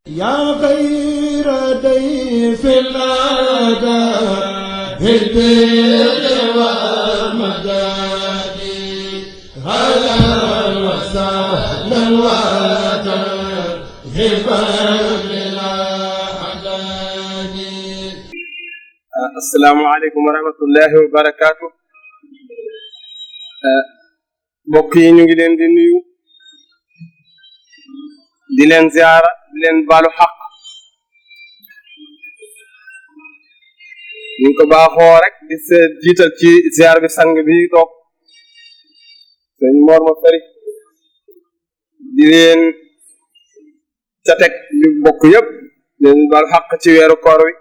yaa xayra dayfin ataa bil birri wal madaadi ahlan wa sahlan wa tarhiban lil a'daadi. Assalaamu aleykum wa rahmatullahi wa barakaatu. mbokk yi ñu ngi leen di nuyu di leen ziara di leen baalu xaq ñu ko baaxoo rek di jiital ci ziar bi sang bi toog sëñ Mor ma fari di leen ca teg di bokk yëpp di leen baalu xaq ci weeru koor wi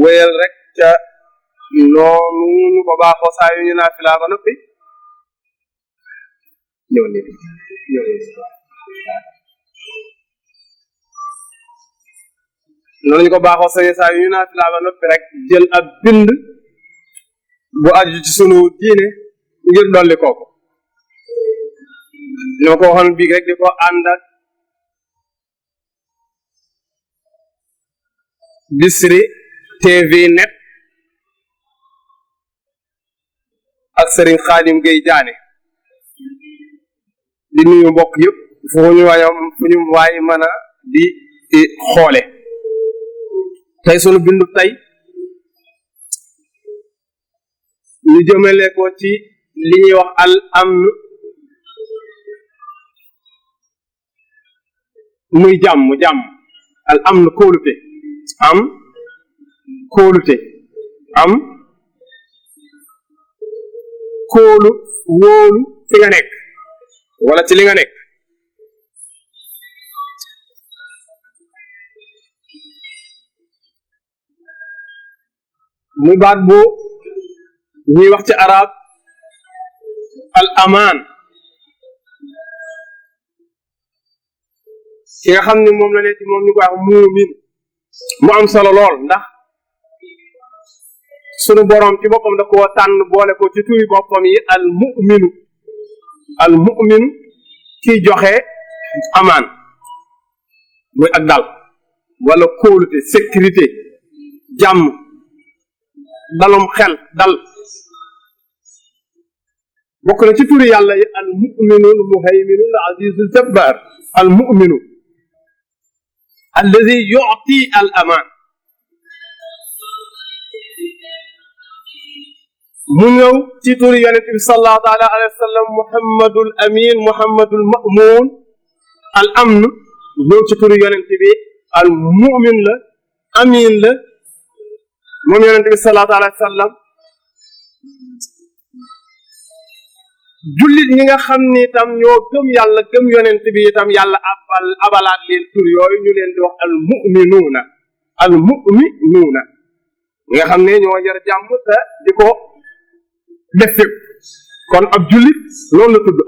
wéyal rek ca noonu ñu ko baaxoo saa yu ñu naafila ba noppi noonu ñu ko baaxoo sañe saa yu ñu naafila ba noppi rek jël ab bind bu aju ci sunu diine ngir dolli kooku ñoo ko waxoon biig rek di ko ànd ak Bichri TV net ak Serigne Khadim Gueye Diané di nuyu mbokk yëpp fu ñu waay mën a di xoole tey sunu bindu tey ñu jëmale ko ci li ñuy wax al amn muy jàmm al amn kóolute am kóolute am kóolu wóolu fi nga nekk wala ci li nga nekk muy baat bu ñuy wax ci arab al amaan ki nga xam ne moom la ne ci moom ñu koy wax muumin mu am solo lool ndax sunu boroom ci boppam da koo tànn boole ko ci turi boppam yi al mu'minu kiy joxe amaan muy ak dal wala kóolute sécurité jàmm dalum xel dal bokk na ci turi yàlla yi al mu'minu al muhayminu al azizul jabbar al mu'minu alladi yu'ti al amaan mu ñëw ci turi yonent bi sallallahu taala alayhi wa sallam muhammadul amin muhammadul ma'mun al amn ñëw ci turi yonent bi al mu'min la amin la moom yonent bi sallallahu alayhi wa sallam jullit ñi nga xam ni itam ñoo gëm yàlla gëm yonent bi itam yàlla abalaat leen tur yooyu ñu leen di wax al mu'minuuna ñi nga xam ne ñoo jar jàmm te di ko def fépp kon ab jullit loolu la tudd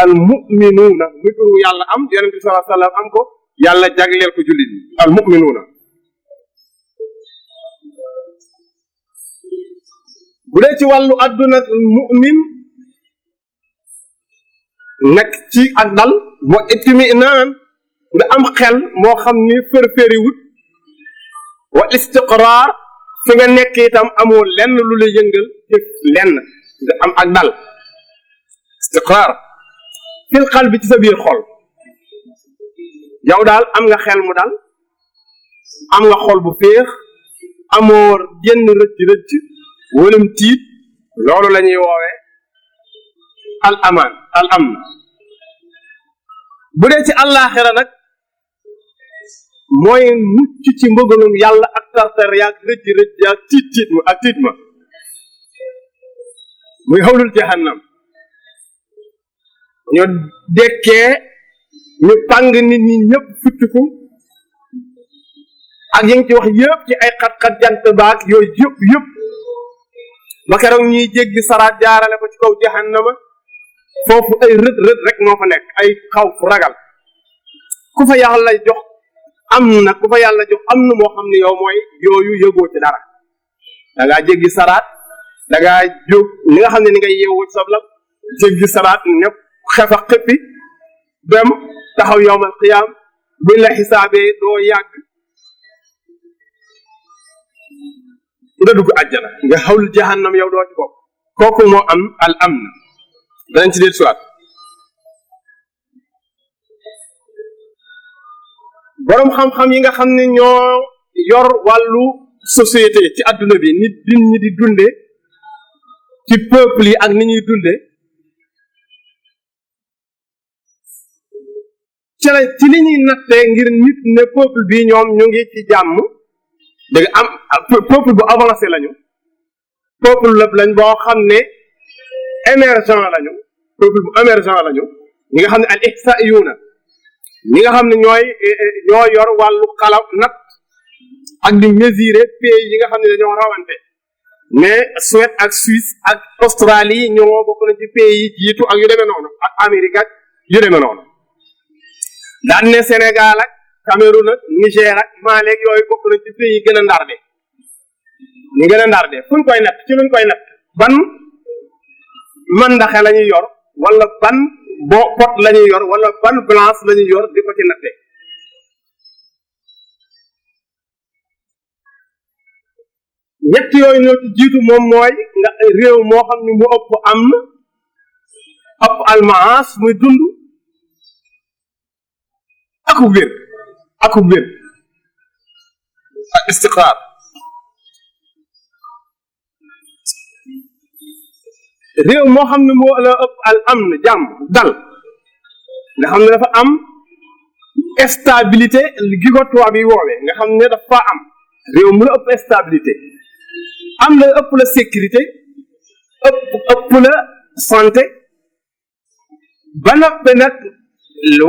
al mu'minuuna muy turu yàlla am yonent bi sallallahu alayhi wa sallam am ko yàlla jagleel ko jullit ñi al mu'minuuna bu dee ci wàllu adduna mu'min nekk ci ak dal moo itminaan nga am xel moo xam ni fërfëri wut wa istiqraar fi nga nekk itam amoo lenn lu la yëngal ci lenn nga am ak dal istiqraar fil xal bi ci sa biir xol yow daal am nga xel mu dal am nga xol bu féex amoo yenn rëcc wëlum tiit loolu la ñuy woowee al amaan al amn bu dee ci àllaaxira nag mooy mucc ci mbëggalum yàlla ak tartar yaag rëcc yaag tiit ma muy xawlul jahannam ñu dekkee ñu pàng nit ñi ñëpp futtiku ak yi ngi ci wax yëpp ci ay xat-xat jant baak yooyu yëpp ba keroog ñuy jéggi saraat jaarale ko ci kaw jahannama foofu ay rët rek moo fa nekk ay xaw fu ragal ku fa yàlla jox am na moo xam ne yow mooy yooyu yëgoo ci dara da ngaa jéggi saraat da ngaa jóg ni nga xam ne ni ngay yeewu sabla jéggi saraat ñëpp xefa xëppi dem taxaw yowmal qiyaam buñ la xisaabee doo yàgg nga dugg àjjana nga xawul jahannam yow doo ci bopp kooku moo am al amn danañ ci del suwaat boroom xam-xam yi nga xam ne ñoo yor wàllu société ci adduna bi nit ñi di dunde ci peuple yi ak ni ñuy dunde ci li ñuy nattee ngir nit ne peuple bi ñoom ñu ngi ci jàmm dégg am peuple bu avancé lañu peuple lañ boo xam ne émergent lañu peuple bu émergent lañu ñi nga xam ne al ihsaiyuuna ñi nga xam ne ñoo yor wàllu xalaat nat ak di mesurer pays yi nga xam ne dañoo rawante mais Suède ak Suisse ak Australie ñoo bokk na ci pays yi jiitu ak yu demee noonu ak Amérique ak yu demee noonu daan ne Sénégal ak Cameroun ak Niger ak Mali ak yooyu bokk na ci pays yi gën a ndarde ñu gën a ndarde fu ñu koy natt ci luñ koy natt ban mandaxe la ñuy yor wala ban pot la ñuy yor wala ban blanche la ñuy yor di ko ci natte ñett yooyu ñoo ci jiitu moom mooy nga réew moo xam ne mu ëpp am na ëpp almaas muy dund akub wér ak istiqraar réew moo xam ne moo la ëpp al amn jàmm dal nga xam ne dafa am stabilité gi ko tubaab yi woowee nga xam ne dafa am réew mu la ëpp stabilité am la ëpp la sécurité ëpp la santé ba noppi nag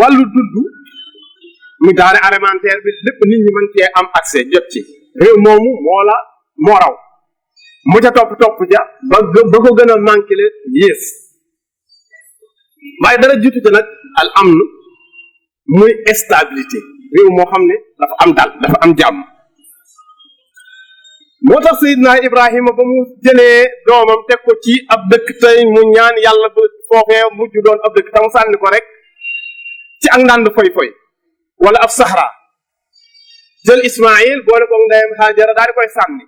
wàllu dund mu daane alimentaire bi lépp nit ñi mën cee am accès jot ci réew moomu moo raw mu ca topp ja ba ko gën a manqué le yées waaye dara jiitu ca nag al amn muy stabilité réew moo xam ne dafa am dal dafa am jàmm moo tax Seydina Ibrahima ba mu jëlee doomam teg ko ci ab dëkk tey mu ñaan yàlla ba foofee mujj doon ab dëkk te mu sànni ko rek ci ak ndànd foy wala ab saxra jël Ismaïl boole ko ndeyam Haajara daal di koy sànni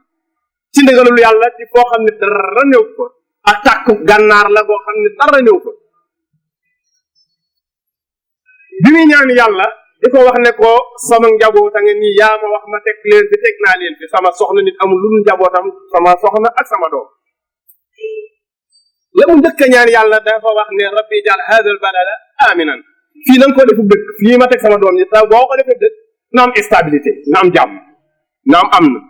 ci ndigalul yàlla ci foo xam ne dara néew ko ak tàkku gànnaar la boo xam ne dara néew ko bi muy ñaan yàlla di ko wax ne ko sama njaboota nga nii yaa ma wax ma teg leen fi teg naa leen fi sama soxna nit amul lu njabootam sama soxna ak sama doom la mu njëkk a ñaan yàlla dafa wax ne rabbi jaal hada al balada aminan fii na nga ko defu dëkk fii ma teg sama doom ñi te boo ko defee dëkk na am stabilité na am jàmm na am na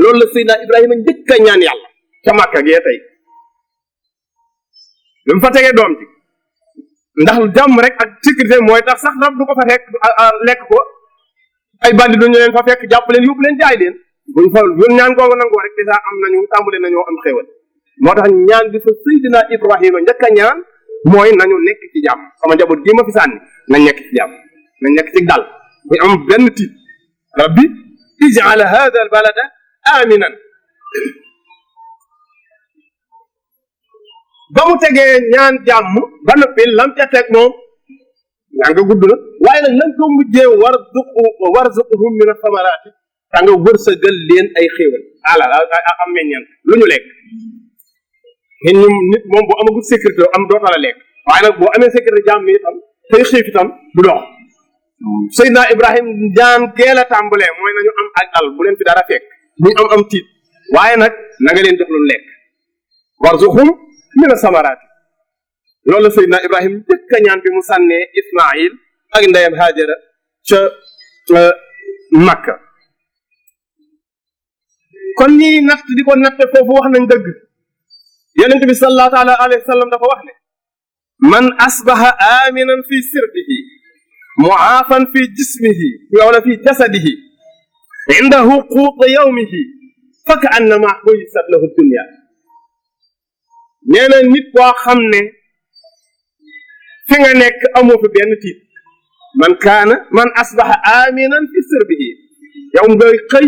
loolu la Seydina Ibrahima njëkk a ñaan yàlla ca Màkka gee tey bi mu fa tegee doom ji ndax jàmm rek ak sécurité mooy tax sax rab du ko fa fekk lekk ko ay bandi duñu leen fa fekk jàpp leen yóbbu leen jaay leen buñ fa buñ ñaan googu nangoo rek déjà am nañu tàmbale nañoo am xéwal moo tax ñaan bi fa Seydina Ibrahima njëkk a ñaan mooy nañu nekk ci jàmm sama njaboot gii ma fi sànni nañ nekk ci jàmm nañ nekk ci dal buñ am benn tiit rabbi ij'al hada al balada aminan ba mu tegee ñaan jàmm ba noppi lam ca teg moom yaa nga gudd na waaye nag lan ko mujjee warzuqhum min ath-thamaraati ta nga wërsëgal leen ay xéewal am meññeent lu ñu lekk ñun nit moom boo amagul sécurité am doota la lekk waaye nag boo amee sécurité jàmm itam tey xiif itam du dox Seydina Ibrahim jaan geel a tàmbalee mooy nañu am ak dal bu leen fi dara fekk buñ am tiit waaye nag na nga leen jox lu lekk warzuqhum min ath-thamaraati loolu la Seydina Ibrahim jëkk a ñaan bi mu sànnee Ismaïl ak ndeyam Haajara ca Makka kon ñi natt di ko natte foofu wax nañ dëgg yonent bi sallallahu taala alayhi wa sallam dafa wax ne man asbaha aminan fi sirbihi muaafan fi jismihi wala fi jasadihi indahu quuta yawmihi fa ka annama xuysat lahu dunya nee na nit koo xam ne fi nga nekk amoo fi benn tiit man asbaha aminan fi sirbihi yow ngay xëy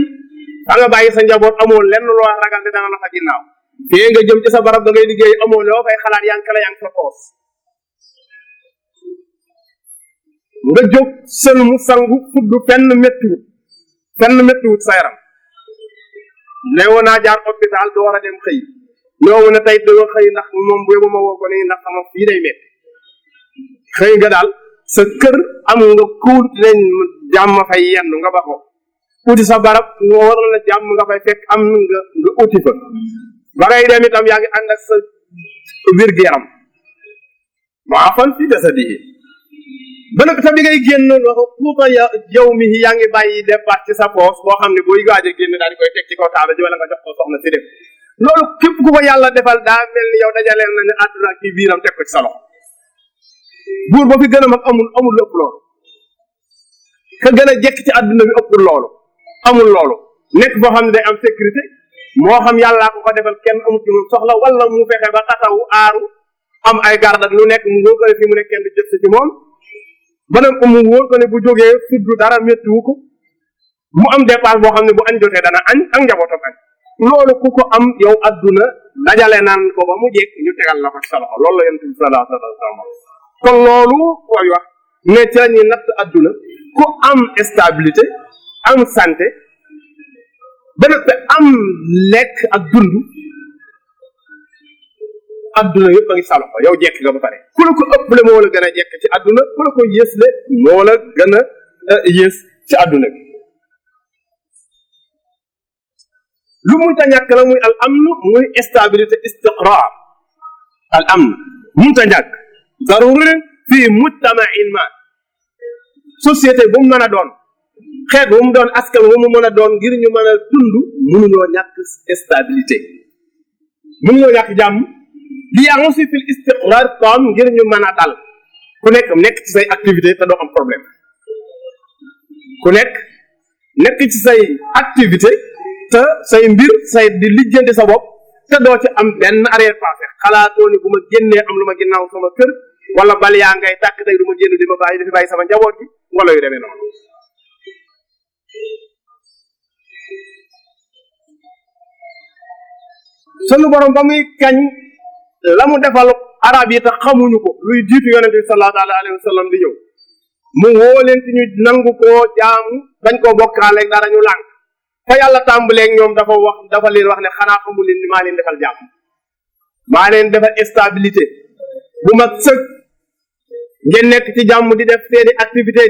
fa nga bàyyi sa njaboot amoo lenn loo ragal te dana la fa ginnaaw fii nga jëm ci sa barab da ngay liggéey amoo loo fay xalaat yaa ngi sa poos nga jóg sën mu sangu fudd fenn méttiwut sa yaram neewoon naa jaar hôpital du war a dem xëy ñoo mu ne tey doo xëy ndax moom bu ma woo ko ne ndax sama fii day métti xëy nga daal sa kër am nga kuul leen jàmm fay yenn nga ba ko uti sa barab nga war la jàmm nga fay fekk am nga uti fa ba ngay dem itam yaa ngi ànd ak sa wér-gu-yaram maa fan fii dasa di ba nag ta bi ngay génn xuuta yow mi yaa ngi bàyyi dépasse ci sa poos boo xam ne booy waaj a génn daal di koy teg ci kaw taaba ji wala nga jox ko soxna si def loolu képp ku ko yàlla defal daa mel ni yow dajaleel na ne àdduna ci biiram teg ko ci sa loxo buur ba fi gën a mag amul lu ëpp loolu ka gën a jekk ci àdduna bi ëppul loolu amul loolu nekk boo xam ne day am sécurité moo xam yàllaa ko defal kenn amul ci moom soxla wala mu fexe ba taxawu aaru am ay garde ak lu nekk mu wóor ko ne fi mu nekk kenn du jëf ci moom banam mu wóor ko ne bu jógee suddu dara méttiwu ko mu am dépense boo xam ne bu añ jotee dana añ ak njabootam añ loolu ku ko am yow adduna dajale naan ko ba mu jekk ñu tegal la ko ci sa loxo loolu la yonent bi sallallahu alayhi wa sallam kon loolu koy wax ne ci la ñuy natt adduna ku am stabilité am santé ba noppi am lekk ak dund adduna yëpp a ngi sa loxo yow jekk nga ba pare ku la ko ëpple moo la gën a jekk ci adduna ku la ko yéesle moo la gën a yées ci adduna bi lu munta ñàkk la muy al amn muy stabilité istiqrar al amn munta ñàkk daruri fii mujtamain ma société bu mu mën a doon xeet bu mu doon askan bu mu mën a doon ngir ñu mën a dund mënuñoo ñàkk stabilité mënuñoo ñàkk jàmm li yaa aussi fil istiqrar tam ngir ñu mën a dal ku nekk ci say activité te doo am problème ku nekk ci say activité te say mbir say di lijjanti sa bopp te doo ci am benn arrière passé xalaatoo ni bu ma génnee am lu ma ginnaaw sama kër wala bal yaa ngay tàkk tey du ma génn di ma bàyyi sama njaboot gi wala yu demee noonu sunu borom ba muy kañ la mu defal arab yi te xamuñu ko luy jiitu yonente bi sallallahu alayhi wa sallam di ñëw mu woo leen ci ñu nangu koo jaamu bañ koo bokkaaleeg dara ñu lànk fa yàlla tàmbaleeg ñoom dafa leen wax ne xanaa xamul leen ni maa leen defal jàmm maa leen defal stabilité bu mag sëg ngeen nekk ci jàmm di def seeni activité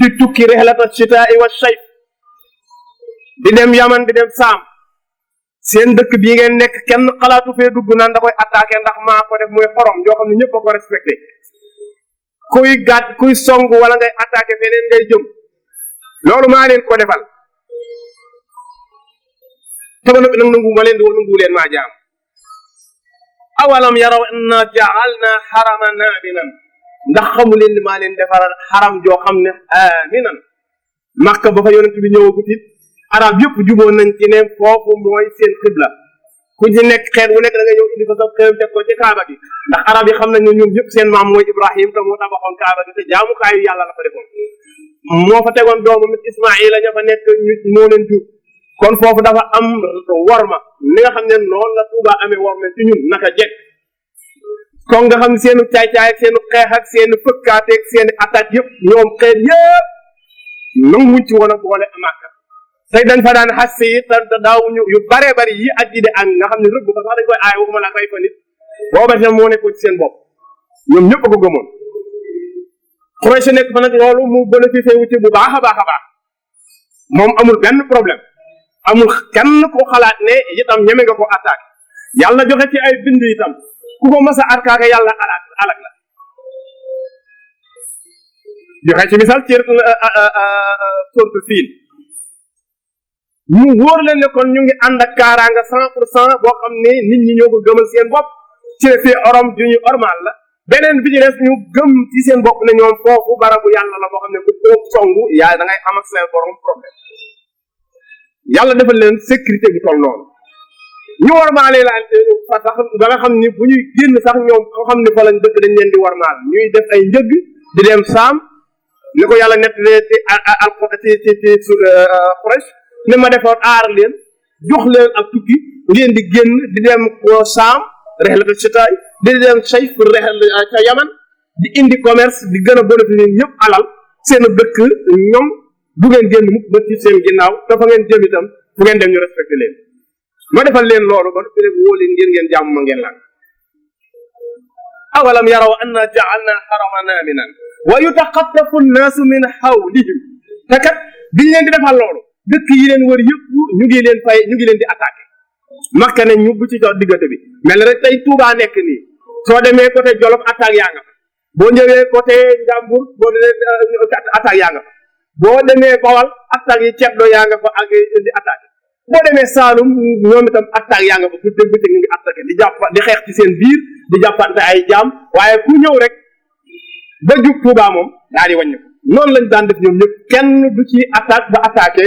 di tukki rihlata shitaa'i wa shayf di dem yaman di dem saam seen dëkk bii ngeen nekk kenn xalaatu fee dugg naan da koy attaqué ndax maa ko def muy xorom joo xam ne ñëpp a ko respecté kuy song wala ngay attaqué feneen ngay jëm loolu maa leen ko defal te ba noppi nag nangu leen maa jaam awalam yaraw anna ja'alna haraman aminan ndax xamu leen ni maa leen defaral xaram joo xam ne aminan Makka ba fa yonent bi ñëwagut it arab yëpp jubóon nañ ci ne foofu mooy seen xibla ku ci nekk xeet wu nekk da nga ñëw indi ko sa xew teg ko ci kaaba gi ndax arab yi xam nañ ne ñoom yëpp seen maam mooy Ibrahim te moo tabaxoon kaaba gi te jaamukaayu yàlla la fa defoon moo fa tegoon doomam Ismaïla ña fa nekk moo leen jur kon foofu dafa am worma li nga xam ne noonu la Tuuba amee worma ci ñun naka jekk kon nga xam ne seenu caay-caay ak seenu xeex ak seenu fëkkaate ak seeni attaque yëpp ñoom xeet yëpp nanguwuñ ci woon a boole Makka tey dañ fa daan xas yi te daawuñu yu bare bari yi aj ji di am nga xam ne rëbb ko sax dañ koy aay waxuma la fay fa nit booba tam moo nekkoon ci seen bopp ñoom ñëpp a ko gëmoon Quraysh nekk fa nag loolu mu bénéficié wu ci bu baax a baax a baax moom amul benn problème amul kenn ko xalaat ne itam ñeme nga ko attaqué yàlla joxe ci ay bind itam ku ko mas a attaqué yàlla alak la joxe ci misaal ci sortu fiil ñu wóor leen ne kon ñu ngi ànd ak kaaraanga 100% boo xam ne nit ñi ñoo ko gëmal seen bopp ci ne fii orom ju ñu ormal la beneen bi ci des ñu gëm ci seen bopp ne ñoom foofu barabu yàlla la boo xam ne ku ko songu yaa da ngay am ak seen borom problème yàlla defal leen sécurité bu toll noonu ñu warmaalee la fa sax ba nga xam ni bu ñuy génn sax ñoom ko xam ne fa lañ dëkk dañ leen di warmaal ñuy def ay njëgg di dem saam ni ko yàlla nettalee ci Quraysh ne ma defoon aar leen jox leen ak tukki ngeen di génn di dem ko saam rihlata shitaay di dem sayf ca yaman di indi commerce di gën a bénéficier ñëpp alal seen dëkk ñoom du ngeen génn mukk ba ci seen ginnaaw te fa ngeen jëm itam fu ngeen dem ñu respecté leen ma defal leen loolu ba noppi rek woo leen ngeen ngeen jàmm ma ngeen lànk awalam yaraw anna ja'alna haraman aminan wa yutaqattafu nnaasu min hawlihim te kat biñ leen di defal loolu dëkk yi leen wër yëpp ñu ngi leen di attaqué makka ne ñu bu ci jox diggante bi mel rek tey Touba nekk nii soo demee côté Jolof attaque yaa nga fa boo ñëwee côté Njàmbur boo demee attaque yaa nga fa boo demee Bawal attaque yi ceddo yaa nga fa ak di attaque boo demee Saalum ñoom itam attaque yaa nga fa bu dégg bëccëg ñu ngi attaqué di xeex ci seen biir di jàppante ay jaam waaye ku ñëw rek ba jub Touba moom daal di wàññi ko noonu lañ daan def ñoom ñëpp kenn du ci attaque ba attaqué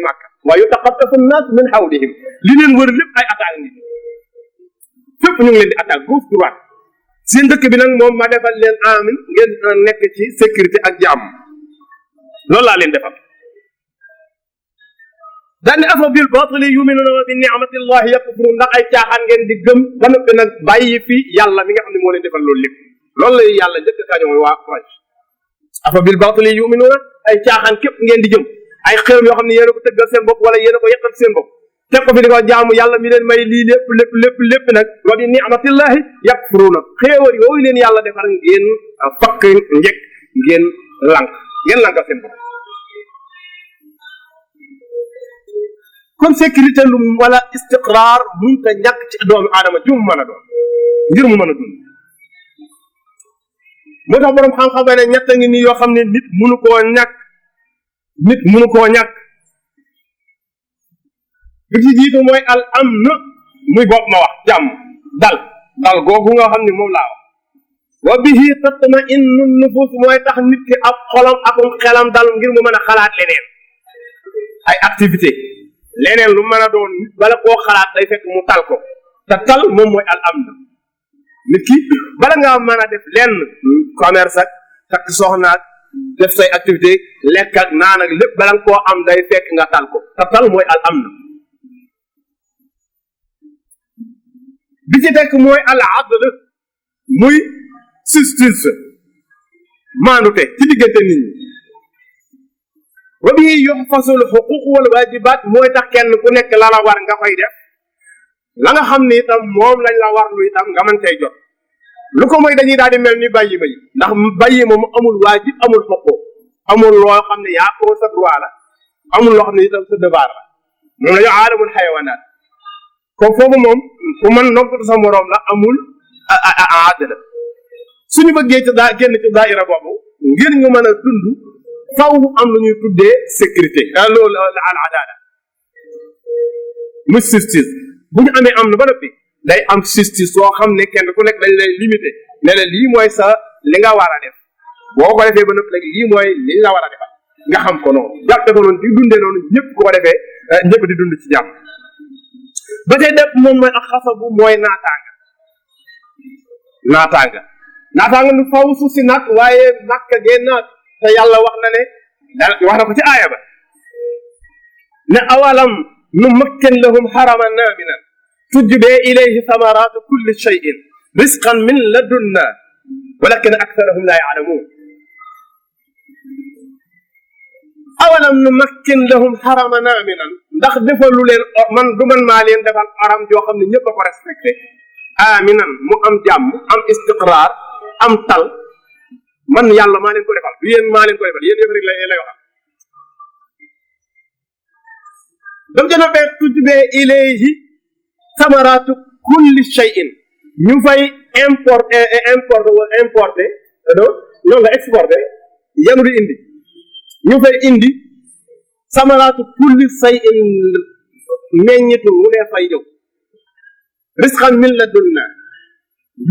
Makka wa yutaqattafu nnaas min hawlihim li leen wër lépp ay attaque ngi fépp ñu ngi leen di attaque gauche droite seen dëkk bi nag moom ma defal leen amin ngeen nekk ci sécurité ak jàmm loolu laa leen defal daane afa bil batili yuminuuna wa bi ni'matillahi yakfurun ndax ay caaxaan ngeen di gëm ba noppi nag bàyyi fi yàlla mi nga xam ne moo leen defal loolu lépp loolu la yàlla njëkk kaño mooy waa Quraysh afa bil batili yuminuuna ay caaxaan képp ngeen di jëm ay xërëm yoo xam ne yéen a ko tëggal seen bopp wala yéen a ko yàqal seen bopp teg ko fi di ko jaamu yàlla mi leen may lii lépp nag wa bi ni'matillahi yakfuruna xéewal yooyu leen yàlla defar ngeen fakk njëkk ngeen lankal seen bopp kon sécurité lu wala istiqraar munta ñàkk ci doomu aadama ju mu mën a doon ngir mu mën a dund moo tax boroom xam-xam ne ñett ngi nii yoo xam ne nit mënu koo ñàkk bi ci jiitu mooy al amn muy bopp ma wax jàmm dal googu nga xam ne moom laa wax wa bihi tatma'innu nufus mooy tax nit ki ab xolam akum xelam dal ngir mu mën a xalaat leneen ay activité leneen lu mën a doon nit bala koo xalaat day fekk mu tal ko te tal moom mooy al amn nit ki bala ngaa mën a def lenn commerce ak takk soxna ak def say activité lekk ak naan ak lépp bala nga koo am day fekk nga tal ko te tal mooy al amn bi ci tekk mooy al adl muy justice maandute ci diggante nit ñi wa bihi yuhfasul xuquq wal wajibat mooy tax kenn ku nekk la la war nga koy def la nga xam ni itam moom lañ la war lu itam nga mën cay jot lu ko mooy dañuy daal di mel ni bàyyi ma yi ndax bàyyi ma mu amul waajib amul xuquq amul loo xam ne yaa ko sa droit la amul loo xam ne itam sa devoir la moom la ñu aalamul xayawanaat ko foofu moom ku mën noppatu sa moroom la amul aadala suñu bëggee ci daa génn ci daaira boobu ngir ñu mën a dund faw am lu ñuy tuddee sécurité loolu la al adala muy justice bu ñu amee am na ba noppi day am justice soo xam ne kenn ku nekk dañ lay limité ne la lii mooy sa li nga war a def boo ko defee ba noppi rek lii mooy li nga war a defal nga xam ko noonu jàppe ko noonu di dundee noonu ñëpp ku ko defee ñëpp di dund ci jàmm ba tey def moom mooy ak xasabu mooy naataanga lu faw suuf si naat waaye nakka gee naat te yàlla wax na ko ci aaya ba ne awalam nu makkin lahum haraman aminan tujbe ilayhi thamaratu kulli shay'in risqan min ladunna walakin aktharahum la ya'lamun awalam nu makkin lahum haraman aminan ndax defalu leen du man maa leen defal aram joo xam ne ñëpp a ko respecté aminan mu am jàmm am istiqraar am tal man yàlla maa leen ko defal du yéen maa leen ko defal yéen yëpp rek lay waxal dam jëno bee tujbee ilayhi samaratu kulli shay'in ñu fay importé noonu nga exporté yanu di indi ñu fay indi samaratu kulli shay'in meññitu mu ne fay ñëw risqan min ladunna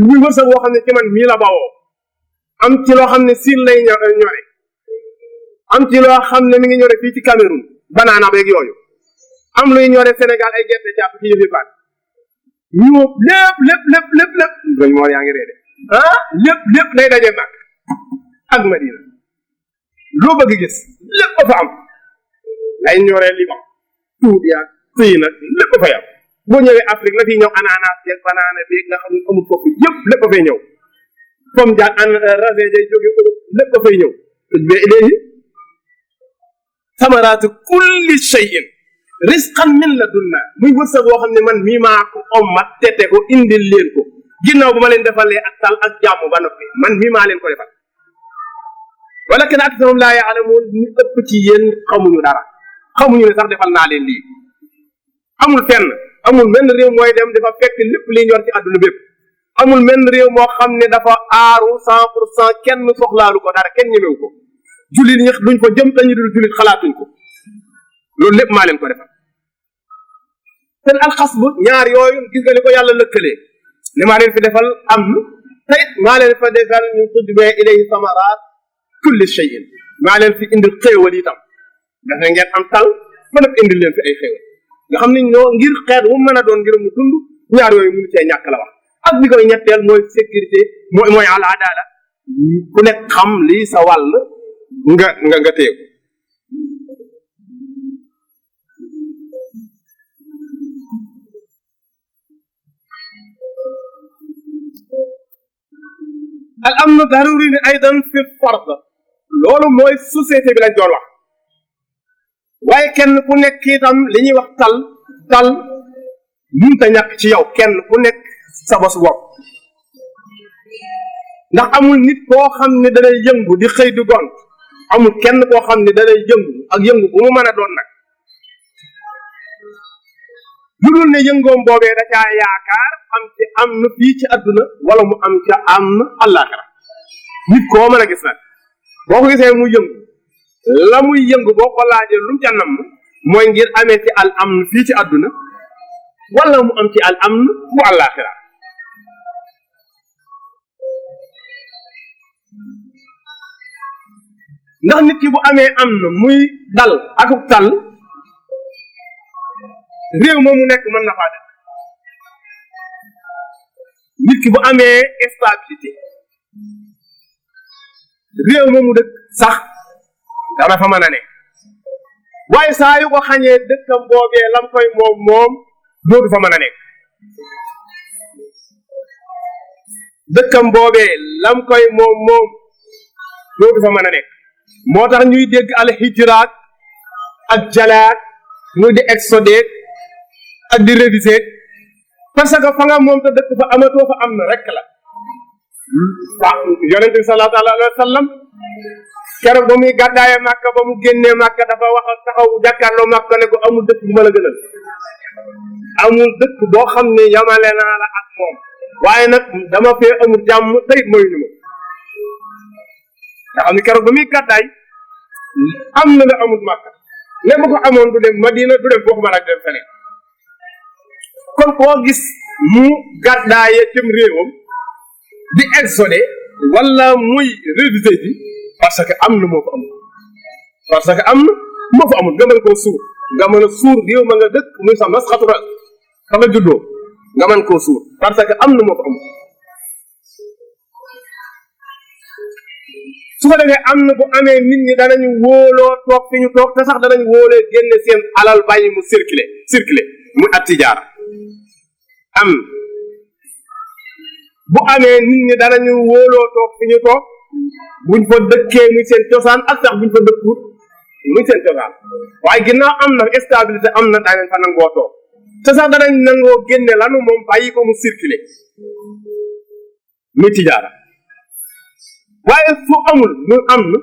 muy wërsëg boo xam ne ci man mii la bawoo am ci loo xam ne Siin lay ñore am ci loo xam ne mi ngi ñore fii ci Cameroun banaana beeg yooyu am luy ñore Sénégal ay gerte jàpp ci yëfi baat ñu lépp dañ moo yaa ngi reede lépp day daje nag ak Madina loo bëgg gis lépp fa am lay ñoree Liban tuut yaag fii nag lépp fa yam boo ñëwee Afrique la fii ñëw ananas yeeg banaana beeg nga xam ne amul foofu yëpp lépp fay ñëw comme jaan an rase day jóge lépp dafay ñëw tujbee ilayhi samaraatu kulli shay'in risqan min ladunna muy wërsëg boo xam ne man mii maa ko ommat tete ko indil leen ko ginnaaw bu ma leen defalee ak tal ak jàmm ba noppi man mii maa leen ko defal walakin aktharuhum laa ya'lamuun ñu ëpp ci yéen xamuñu dara xamuñu ne sax defal naa leen lii amul fenn amul menn réew mooy dem dafa fekk lépp li ñor ci àdduna bépp amul menn réew moo xam ne dafa aaru 100% kenn soxlaalu ko dara kenn ñemewu ko jullit ñi duñ ko jëm tañu dul jullit xalaatuñ ko loolu lépp maa leen ko defal te alxasb ñaar yooyu gis nga ni ko yàlla lëkkalee ne maa leen fi defal am tey maa leen fa defal ñu tudbee ilayhi samaraat kulli shay'in maa leen fi indil xéewal itam daf ne ngeen am tal ba nag indil leen fi ay xéewal nga xam ne ñoo ngir xeet wu mën a doon ngir mu dund ñaar yooyu mënu cee ñàkk la wax ak bi koy ñetteel mooy sécurité mooy al adala ku nekk xam lii sa wàll nga téye ko al amnu daruri aydan fi fard loolu mooy société bi lañ doon wax waaye kenn ku nekk itam li ñuy wax tal mënta ñàkk ci yow kenn ku nekk sa bos bopp ndax amul nit koo xam ne danay yëngu di xëy di gont amul kenn koo xam ne danay yëngu ak yëngu bu mu mën a doon nag lu dul ne yëngoom boobee da caa yaakaar am na fii ci àdduna wala mu am ca am na àllaaxira nit koo mën a gis nag boo ko gisee mu yëngu la muy yëngu boo ko laajee lu mu ca namm mooy ngir amee ci al amn fii ci àdduna wala mu am ci al amn bu àllaaxira ndax nit ki bu amee am na muy dal akuk tal réew moomu nekk mën na faa def nit ki bu amee stabilité réew moomu dëkk sax dana fa mën a ne waaye saa yu ko xañee dëkkam boobee lam koy moom dootu fa mën a nekk dëkkam boobee lam koy moom dootu fa mën a nekk moo tax ñuy dégg al hijraat ak jalaat muy di exodé ak di réviser parce que fa nga moom te dëkk fa amatoo fa am na rek la waaw yonent bi sallallahu alayhi wa sallam keroog ba muy gàddaaye Màkka ba mu génnee Màkka dafa wax taxaw jàkkaarloo Màkka ne ko amul dëkk bu ma la gënal amul dëkk boo xam ne yamale naa la ak moom waaye nag dama fee amul jàmm tayit mooy ñu ma nga xam ne keroog ba muy gàddaay am na la amul Màkka ne bu ko amoon du dem Madina du dem foofu ma nag dem feneen kon koo gis mu gàddaaye cim réewam di exodé wala muy révisé bi parce que am na moo fa amul parce que am na moo fa amul nga mën koo suur nga mën a suur réew ma nga dëkk muy sa mas xatura fa nga juddoo nga mën koo suur parce que am na moo fa amul su ko defee am na bu amee nit ñi danañu wóoloo toog fi ñu toog te sax danañ wóolee génne seen alal bàyyi mu circulé muy at tijaara am bu amee nit ñi danañu wóoloo toog fi ñu toog buñ fa dëkkee muy seen cosaan ak sax buñ fa dëkkut muy seen cosaan waaye ginnaaw am na stabilité am na danañ fa nangoo toog te sax danañ nangoo génne lanu moom bàyyi ko mu circulé muy tijaara waaye fu amul mu am na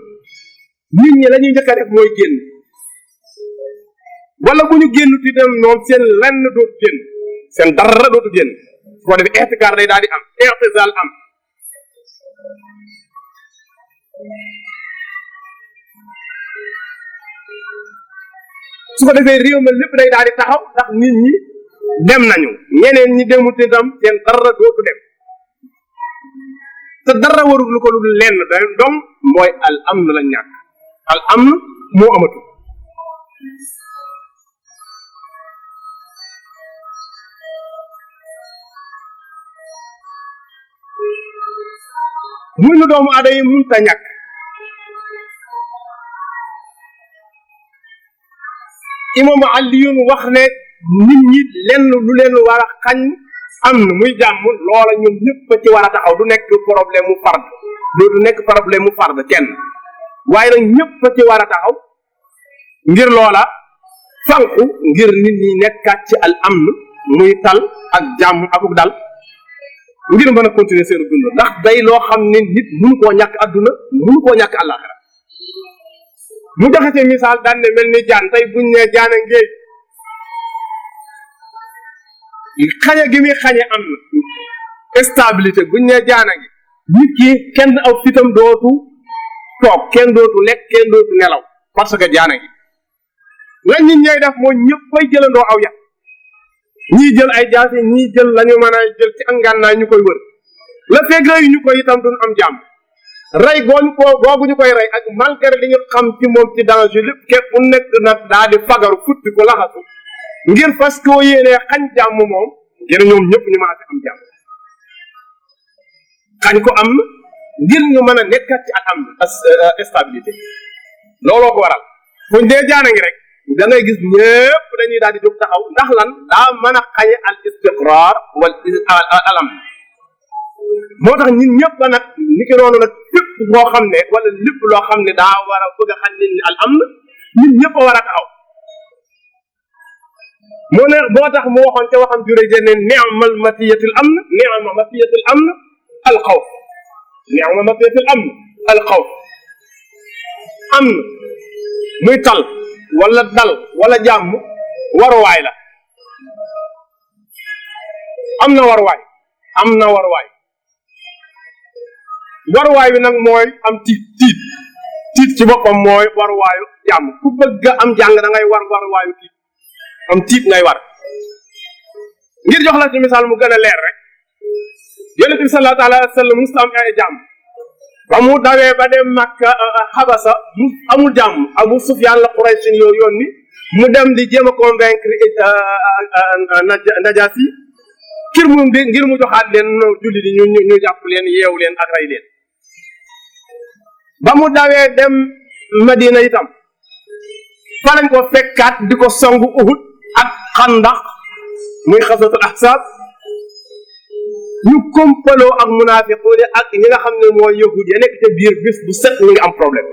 nit ñi la ñuy njëkk a def mooy génn wala bu ñu génn ti dem ñoom seen lenn dootu génn seen dara dootu génn su ko defee ixtikaar day daal di am ixtisaal am su ko defee réew ma lépp day daal di taxaw ndax nit ñi dem nañu ñeneen ñi demut itam seen dara dootu dem te dara warul lu ko lu lenn da donc mooy al amn la ñàkk al amn moo amatu muy lu doomu aada yi munta ñàkk imaamu Aliyun wax ne nit ñi lenn lu leen war a xañ am na muy jàmm loola ñoom ñëpp ci war a taxaw du nekk problème mu fard dootu nekk problème mu fard kenn waaye nag ñëpp ci war a taxaw ngir loola fanku ngir nit ñi nekkaat ci al amn muy tal ak jàmm akuk dal ngir mën a continuer seen dund ndax day loo xam ne nit mënu koo ñàkk adduna mënu koo ñàkk àllaaxira mu joxe ci misaal daan ne mel ni jaan tey buñ ne jaana ngéej xañe gi muy xañe am na stabilité buñ ne jaana ngi nit ki kenn aw fitam dootu toog kenn dootu lekk kenn dootu nelaw parce que jaana ngi la nit ñay def mooy ñëpp koy jëlandoo aw yat ñii jël ay jaasi ñii jël lañu mën a jël ci ak ngànnaay ñu koy wër la fekk rey ñu koy itam duñ am jàmm rey googu ñu koy rey ak malgré li ñu xam ci moom ci danger lépp képp ku nekk nag daa di fagaru futti ko laxasu ngir parce que yéenee xañ jàmm moom ngir ñoom ñëpp ñu mën a am jàmm xañ ko am ngir ñu mën a nekkat ci ak am stabilité looloo ko waral fuñ dee jaana ngi rek da ngay gis ñëpp dañuy daal di jóg taxaw ndax lan daa mën a xañe al istiqrar wal alam moo tax ñun ñëpp ba nag ni ki noonu nag fépp boo xam ne wala lépp loo xam ne daa war a bëgg a xañ nit ñi al am ñun ñëpp a war a taxaw moo ne boo tax mu waxoon ca waxam jure jene ni'mal matiyatul amn ni'ma matiyatul amn al xawf ni'ma matiyatul amn al xawf am muy tal wala dal wala jàmm waruwaay la am na waruwaay waruwaay bi nag mooy am tiit ci boppam mooy waruwaayu jàmm ku bëgg am jàng da ngay war waruwaayu am tiit ngay war ngir jox la ci misaal mu gën a leer rek yonent bi sallallahu alayhi wa sallam musta am ay jàmm ba mu dawee ba dem Makka Habasa mu amul jàmm Abu Sufyaan la Quraysh yoo yónni mu dem di jéem a convaincre Najaasi ngir mu joxaat leen julli di ñu jàpp leen yeew leen ak rey leen ba mu dawee dem Madina itam fa lañ ko fekkaat di ko songu Uhud ak Xandax muy xasatul ahsaab ñu kompaloo ak munaafiqoon ak ñi nga xam ne mooy yahud ya nekk ca biir bis bu set ñu ngi am problème